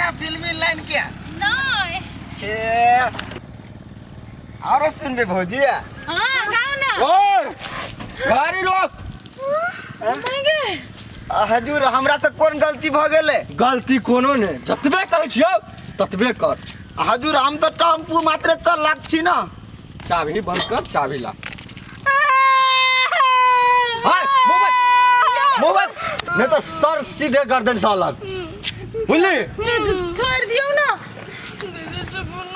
नया फिल्मी लाइन के? नहीं। हे, आरो सुनबे भौजी? हाँ, गाओ ना। ओए, गाड़ी रोक। महंगे। हजूर, हमरा से कोन गलती भ गेलै? गलती कोनो ने, जतबे कहै छियौ ततबे कर। हजूर, हम तऽ टेम्पू मात्र चलाक छी ना। चाबी बंद कर, चाबी ला। हाय, मोबाइल मोबाइल नहीं तो सर सीधे गर्दन से अलग, बुझली? छोड़ दियो ना।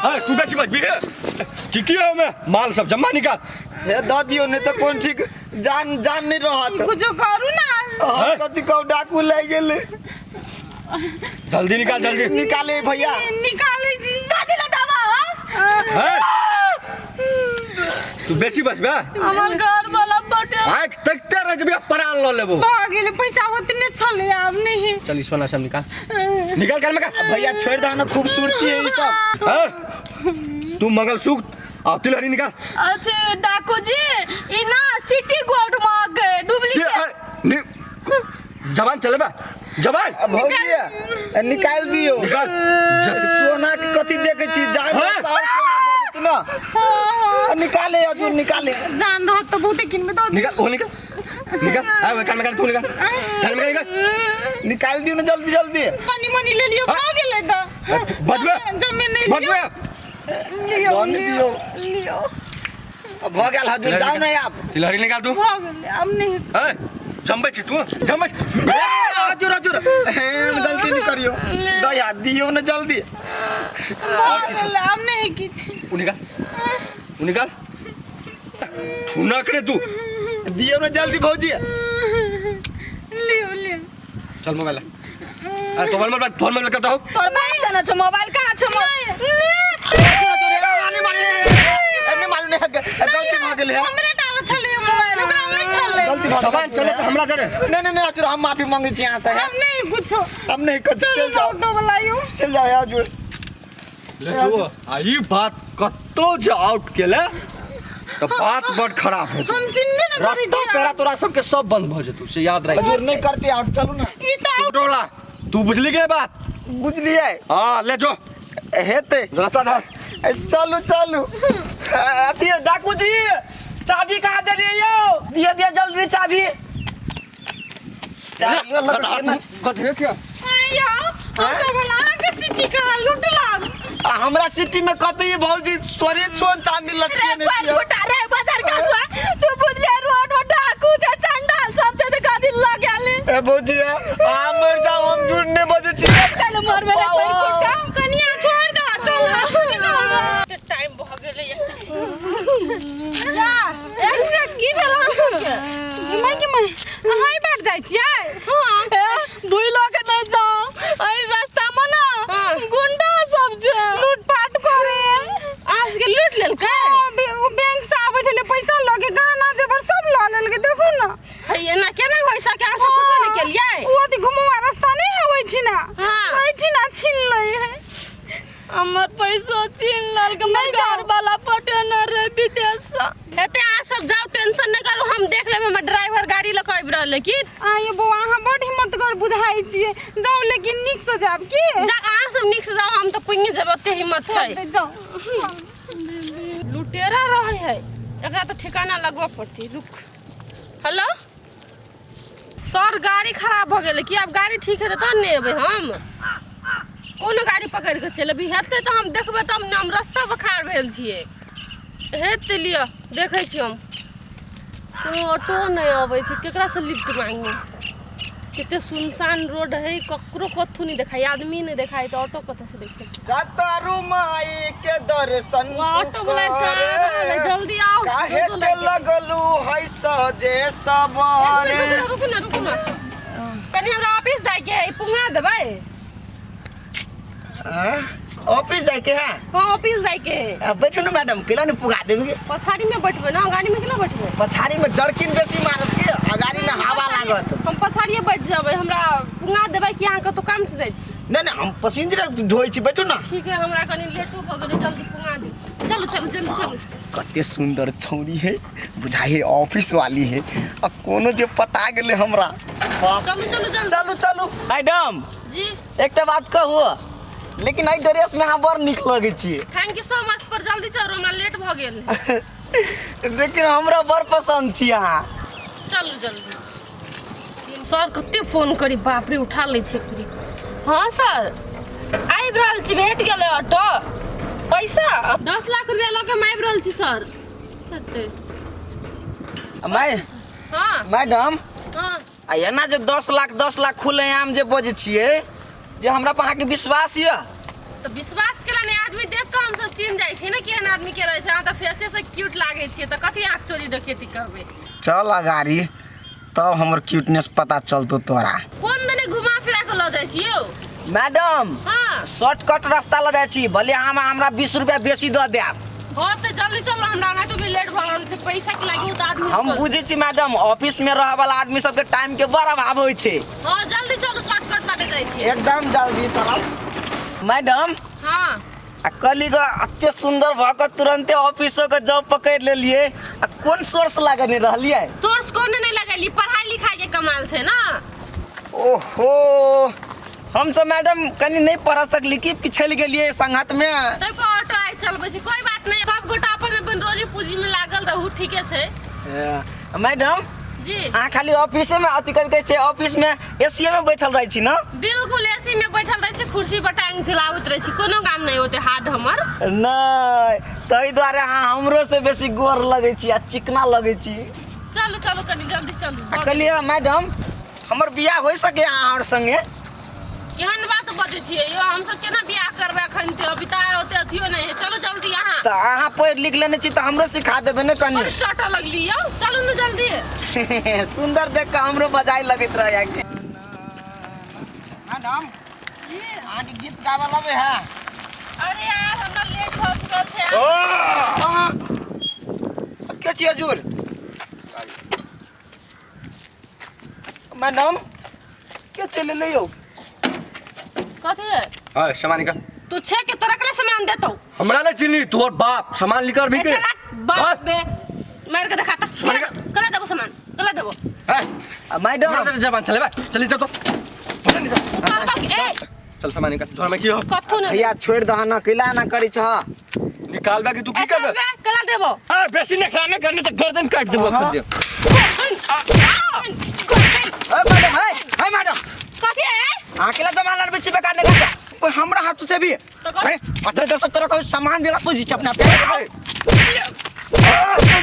हाय, तू बेसी बज बिहे की की है में माल सब जमा निकाल। हे, दऽ दियौ, नहीं तऽ कोन ठीक, जान जान नहीं रहत। कुछो करू ना। हम कथी कहू, डाकू लागि गेलै। जल्दी निकाल, जल्दी। निकाले भैया। निकाले जी, दादी लटावा। हैं? तू बेसी बजबे। हमर घर वाला बटे। आँख तकते रह जबे, प्राण ल लेबो। भऽ गेलै, पैसा ओतने छलै, आब नहीं। चल, ई सोना सब निकाल, निकाल कान में का। भैया, छोड़ दो ना, खूबसूरती है ई सब। हैं? तू मंगलसूत्र आ तिलहरी निकाल। अथी डाकू जी, ई ना सिटी गोल्ड में गए से डुप्लीकेट। जबान चलेबा, जबान। भौजी, निकाल दियो। निकाल। सोना के कथी देखे छी? जान हाँ। रहत और सोना भऽ जेतै ना। निकाले हजुर, निकाले। जान रहत तऽ बहुते किनबे दऽ। निकाल, ओ निकाल, निकाल। आ कान में निकाल, तू निकाल, कान में निकाल। निकाल दियो ना, जल्दी जल्दी। मनी मनी ले लियो, भऽ गेलै तऽ। बजबे। जमे नहि लियो। बजबे। दऽ ने दियो। लियो। भऽ गेल हजुर, जाउ ने आब। तिलहरी निकाल तू। भऽ गेलै, आब नहि। ए, जमबै छी तू, जमबै छी। हजुर हजुर, एहन गलती नहि करियौ, दया दियौ ने जल्दी। भऽ गेलै, आब नहि किछु। उ निकाल, उ निकाल, ठुनक रे तू। दियौ ने जल्दी भौजी। लियो लियो। चल, मोबाइल ला। अरे, तोहर मोबाइल, तोहर मोबाइल कतऽ हो? तोर बाप देने छौ मोबाइल, कहाँ छौ मोबाइल? हजुर, ए, मारू, ए, मारू ने, गलती भऽ गेलै। हमरे टाल छलै मोबाइल, ओकरा नहि छलै। गलती भऽ गेल। जबान चले तऽ हमरा जरे। नहीं नहीं नहीं हजुर, हम माफी मांगे छी यहाँ से। आब नहि कुछो। हम नहीं कर, चलू चल ने, जाओ। ऑटो वाला यौ। चल जाओ हजुर। ले जो, आ ई बात कतौ जे आउट केले तऽ बात बड़ खराब हेतौ। हम चिन्हबे न करै रास्ता छी। पेड़ा तोरा सबके सब बंद भऽ जेतौ, से याद राख। हजुर, नहीं करते आउट, चलू ना। ई तऽ टोला तू बुझली के बात? बुझलिए। हाँ, ले जो। हेतै। रास्ता धर। ए, चलू चलू। अथी डाकू जी, चाबी कहाँ देलियै यौ? दिया दिया जल्दी चाबी, चाबी लऽ कऽ केना? कथी के? यौ, ऑटो वाला अहाँके सिटी कहाँ लूटलक? आ, हमरा सिटी में कतई भौजी सोरे सोन चांदी रे लटके पर छियै। फुटा रे बाजार का सुआ, तू बुझले रोड में डाकू छै, चंडाल सब छै, तऽ कदी लग गेल। ए भौजी, आ मर जाओ, हम झूठ नहीं बजै छी। कल मरबे रे कोई फुटा। कनिया, छोड़ दऽ, चल। टाइम भऽ गेलै। जा, एक मिनट, की भेल अहाँ सबके? माय के माय, अहाँ एहि बाट जाइ छियै? हाँ, भूलो के नहीं जाओ, एहि रास्ता में ना गुंडा सब छै, लूटपाट करे। अहाँ सबके लूट लेलकै? हाँ, ओ बैंक से आबै छलै पैसा लऽ के, गहना जेवर सब लऽ लेलकै, देखू ने। हे, एना केना होइ सके? अहाँ सब कुछो नहि केलियै? ओ अथी घुमौआ रास्ता नहि है ओहिठिना? हाँ। ओहिठिना छीन लै है। हमर पैसो छीन लेलकै, हमर घर वाला पटेने रहे विदेश से। हेतै, अहाँ सब जाउ, टेंशन नहि करू, हम देख लेबै, हमर ड्राइवर गाड़ी लऽ कऽ आबि रहल है की। आइए बौआ, अहाँ बड हिम्मतगर बुझाइ छियै, जाउ, लेकिन नीकसँ जायब की? जा, अहाँ सब नीक से जाउ, हम तऽ पुण्य जेबै, ओते हिम्मत छै। हेतै, जाउ। लुटेरा रहै है, एकरा तऽ ठिकाना लगबऽ पड़तै। रुक। हेलो सर, गाड़ी खराब भऽ गेलै कि आब गाड़ी ठीक हेतै तहन ने एबै हम? कोनो गाड़ी पकड़ि कऽ चलि अभी हेतै तऽ हम देखबै तब ने, हम रस्ता पर खाड़ भेल छियै। हेतै, लिअ देखै छी हम। कोनो ऑटो नहि अबै छै, केकरासँ लिफ्ट मांगू? कते सुनसान रोड है, ककरो कथू नहि देखाइ, आदमी नहि देखाइ तऽ ऑटो कतऽसँ देखै? जतारू माई के दर्शन वाह, ऑटो वाला तू कहाँ रहल है? करे। जल्दी आओ। काहे ऑटो के लागि गेल। लगलू है सजे एक सवारे। मिनट, रुकू ना, रुकू ना, कनि हमरा ऑफिस जाइके है, पुंगा देबै? हाँ? ऑफिस जाके है? हाँ, ऑफिस जाइके है। बैठू ना मैडम, केला ने पुगा देबे। पछाड़ी में बैठबै ना, गाड़ी में केना बैठबै? पछाड़ी में जर्किन बेसी मारत के, अगाड़ी में हवा लागत। हम पछाड़िए बैठ जेबै, हमरा पुंगा देबै कि अहाँ कतौ काम से जाइ छी? नहीं नहीं, हम पसिंजर ढोइ छी, बैठू ना। ठीक है, हमरा कनि लेटो भऽ गेलै, जल्दी पुंगा दियौ। चलू चलू, जल्दी चलू। कते सुंदर छौरी है, बुझाइ है ऑफिस वाली है, आ कोनो जे पटा गेलै हमरा बाप। चलू चलू जल्दी। चलू चलू मैडम। जी। एकटा बात कहू? लेकिन एहि ड्रेस में अहाँ बड़ नीक लगै छियै। Thank you so much, पर जल्दी चलू, हमरा लेट भऽ गेल। लेकिन हमरा बड़ पसंद छी अहाँ। चलू जल्दी। सर कते फोन करी, बाप रे, उठा लै छै एक। हाँ सर, आबि रहल छी, भेट गेलै ऑटो। पैसा 10 लाख रुपया लऽ के हम आबि रहल छी सर। हेतै। मै हाँ। मैडम। हाँ। आ एना जे 10 लाख 10 लाख खुलेआम जे बजै छियै जे हमरा पर अहाँके विश्वास यऽ? तऽ विश्वास केला नहि, आदमी देख कऽ हमसब चिन्ह जाइ छियै ने केहन आदमी के रहै छै। अहाँ तऽ फेसे से क्यूट लागै छियै, तऽ कथी अहाँ चोरी डकैती करबै? चल अगाड़ी, तब हमर क्यूटनेस पता चलतो तोरा। कोन दने घुमा फिरा कऽ लऽ जाइ छी यौ? मैडम। हाँ। शॉर्टकट रास्ता लऽ जाइ छी, भले अहाँ हमरा 20 रुपया बेसी दऽ देब। हाँ, तऽ जल्दी चलो, हमरा नहि तो भी लेट भऽ रहल छै। पैसा के लागि तऽ आदमी हम बुझै छी मैडम, ऑफिस में रहै वाला आदमी सबके टाइम के बड़ अभाव होइ छै। हाँ, जल्दी चलू, शॉर्टकट बाटे जाइ छी। एकदम जल्दी चलब मैडम। हाँ। आ कहली ग, एते सुंदर भऽ कऽ तुरंते ऑफिसो के जॉब पकड़ि लेलियै, आ कोन सोर्स लगेने रहलियै? सोर्स कोनो नहि लगेली, पढ़ाई लिखाई के कमाल छै ना। ओहो, हमसब मैडम कनि नहि पढ़ सकली कि पिछड़ि गेलियै संगत में। तै पर ऑटो आइ चलबै छी। कोई बात नहीं, सब गोटा अपन अपन रोजी पूंजी में लागल रहू, ठीके छै। मैडम। जी। अहाँ खाली ऑफिसे में अथी करि दै छै, ऑफिस में एसीए में बैठल रहै छी ने? बिल्कुल, एसी में बैठल रहै छी, कुर्सी पर टांग झुलाबैत रहै छी। कोनो काम नहि होते हार्ड हमर। नहि, ताहि दुआरे अहाँ हमरो से बेसी गोर लगै छी आ चिकना लगै छी। चलू चलू, कनि जल्दी चलू। आ कहलियै मैडम, हमर बियाह होइ सके अहाँ आओर संगे? एहन बात बजै छियै यौ? हमसब केना बियाह करबै एखन? ते अभी तऽ ओते अथियो नहि है। चलू जल्दी अहाँ। तऽ अहाँ पढ़ि लिख लेने छी तऽ हमरो सिखा देबै ने कनि। बड़ चटऽ लगली यौ, चलू ने जल्दी। सुंदर देख कऽ हमरो बजाय लगैत रहै। मैडम, अहाँके गीत गाबऽ लगे है? अरे यार, हमरा लेट भऽ चुकल छै। अहाँ के छियै हजूर? मैडम, के चलि एलै यौ? कथी है? हाँ, सामान निकाल। तू छे के तोरा कले सामान देतौ? हमरा नहीं चिन्हली तोहर बाप, सामान निकाल भी ए, के। चला बाप बे, मार के दिखाता। सामान निकाल। कला देबो सामान, कला देबो। है मैडम। हमरा से जबान चले बा, चली जा तो चल नहीं जा। तोहर बाप के- ए। चल, सामान निकाल, तोहर में की हो? कथू ने। भैया, छोड़ि दह ना, कैला ना करै छह? निकाल बा कि तू की ए, चल करबे? बे, कला देबो। हां, बेसी नखरा न करने तो गर्दन काट देबो अखन दे। गर्दन, गर्दन, गर्दन। ए मैडम, हे हे मैडम। कथी है? अहाँ केला जमा लड़बै छी बेकार ने गाछ हमरा हाथ से भी? तो कथी? हे, अतरे दस तरह का सामान देला पूजी छै अपना पे।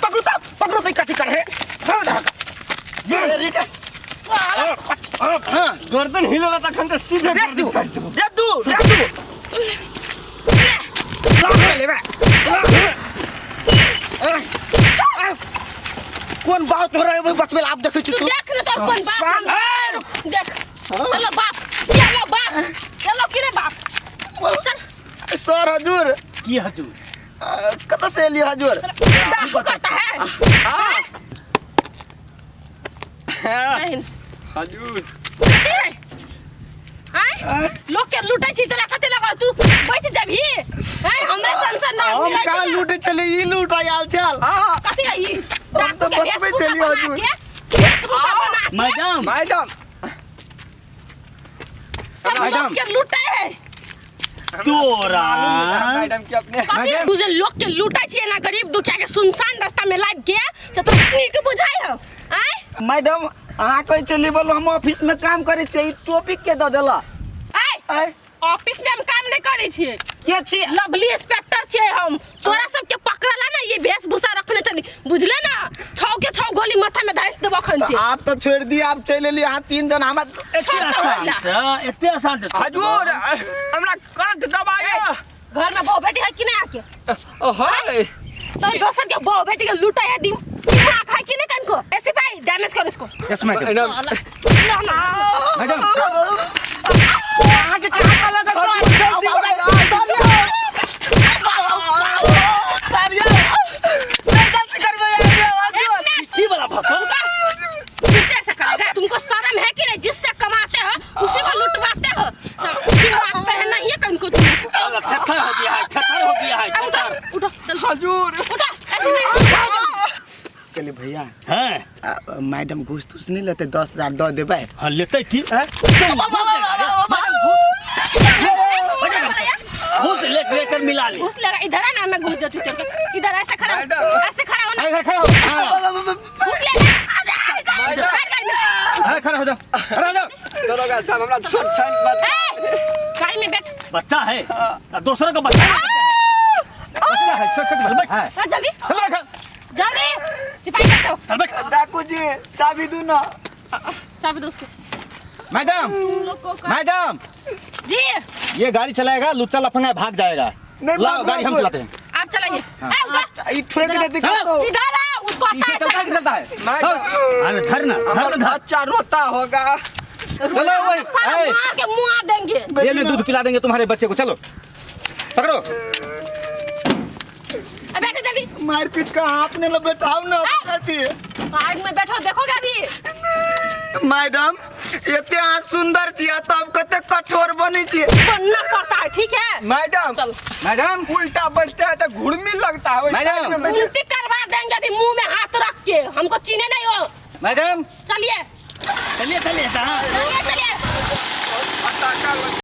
पकड़ू त, पकड़ू त, कथी करे? धरो धरो जे रे। साला। हां। गर्दन हिलेला तखन त सीधे रे तू, रे तू, रे तू लाग चले बे। कोन बात हो रहा है बचबे ला? आप देखै छी तू तू देख ने तोर कोन बाप। शांत। देख, चलो बाप, चलो बाप, चलो कि रे बाप, चल। सर हजूर। की हजूर? कतऽ से एलियै हजूर? डाकू करता है नहीं। हजूर। कथी है? आँय? लोग के लूटे छी, तोरा कथी लगल? तू बच जबही? आँय, हमरे सन सन हम आदमी रहै कहाँ छै ने। लूटे चले? ई लूट आयल चल। कथी है ई? डाकू तऽ के बतबै वेशभूषा छलियै बना हजूर। के, वेशभूषा बना के मैडम। मैडम। सब लोग के लूटे है। तोरा मैडम के अपने कथी? तू जे लोग के लूटे छियै ना, गरीब दुखिया के सुनसान रास्ता में लाबि के, से तोरा नीक बुझाइ हौ? आँय? मैडम, अहाँ कहै छलियै बोलू, हम ऑफिस में काम करै छियै, ई टोपी के दऽ देला? आँय? आँय? ऑफिस में हम काम नहीं करै छियै। के छी? लवली इंस्पेक्टर छियै हम। तोरा सबके पकड़ला ना ये वेशभूषा रखने चली, बुझले ना? छौ के छौ गोली माथा में धैस देबो खन तऽ के। आप तऽ छोड़ि दिअ, आप चलि एलियै अहाँ तीन जन हमरा। एते आसान से, एते आसान से? हजूर, हमरा कंठ दबाया। घर में बहु बेटी है कि नहीं आके? हाय। तो दोसर के बहु बेटी के लूटा है, दिमाग है कि नहीं कनको? ऐसे भाई, डैमेज कर उसको। Yes madam. Madam. साला, ला ना। मैडम। अहाँके कहाँ लगा सर? सर, यौ, नहि गलती करबै यौ, हजूर। एक मिनट। की वाला भक्कम। फिर से ऐसा करेगा? तुमको शर्म है कि नहीं? जिससे कमाते हो उसी को लुटवाते हो। सब दिमाग पे है नहीं है कनको तुम? साला थेथर हो गया है, थेथर हो गया है। अब उठो। थेथर। उठो, चलो। हजूर। उठो, ऐसे नहीं। कहलियै भैया, हैं। मैडम घूस तूस नहि लेतै? 10,000 दऽ देबै? हाँ, लेतै की? हैं? इधर मिला ले। घुस लेगा इधर आ ना, मैं घुस देती हूँ तेरे को। इधर ऐसे खड़ा हो, ऐसे खड़ा हो ना। अरे खड़ा हो, हाँ। घुस लेगा। बैठ गाड़ी में। अरे खड़ा हो जाओ, खड़ा हो जाओ। दरोगा साहब हमरा छोट छान बात। ए, गाड़ी में बैठ। बच्चा है आ दोसरों का बच्चा है। बच्चा है, छोट छोट बच्चा है। चल जल्दी। चलो बैठो। जल्दी सिपाही बैठो। चल बैठ। डाकू जी चाबी दू ना। चाबी दो उसको। मैडम, तुम लोग को मैडम जी, ये गाड़ी चलाएगा, लुच्चा लफंगा भाग जाएगा। नहीं, लाओ भाग गाड़ी हम भाग। चलाते हैं। आप चलाइए। ए, उधर। ई फेंक दे चलो। दिखा। इधर आ, उसको आता पीछे है चलता है कि चलाना। चलता है? मैडम अरे धर ना, धर ना, धर। बच्चा रोता होगा। चलो वही, साला ए। मार के मुंह आ देंगे। जेल में दूध पिला देंगे तुम्हारे बच्चे को। चलो पकड़ो। अब बैठो जल्दी। मारपीट का आपने लो बैठाओ ना, कहती है। साइड में बैठो, देखोगे अभी। मैडम एते अहाँ सुंदर छियै तब कते कठोर बनै छियै। बनना पड़ता है, ठीक है? मैडम चलो। मैडम उल्टा बैठते हैं तो घुर्मी लगता है। मैडम। साइड में बैठे। उल्टी करवा देंगे अभी मुंह में हाथ रख के, हमको चीने नहीं हो। मैडम चलिए चलिए चलिए, हाँ। चलिए चलिए। फटाका।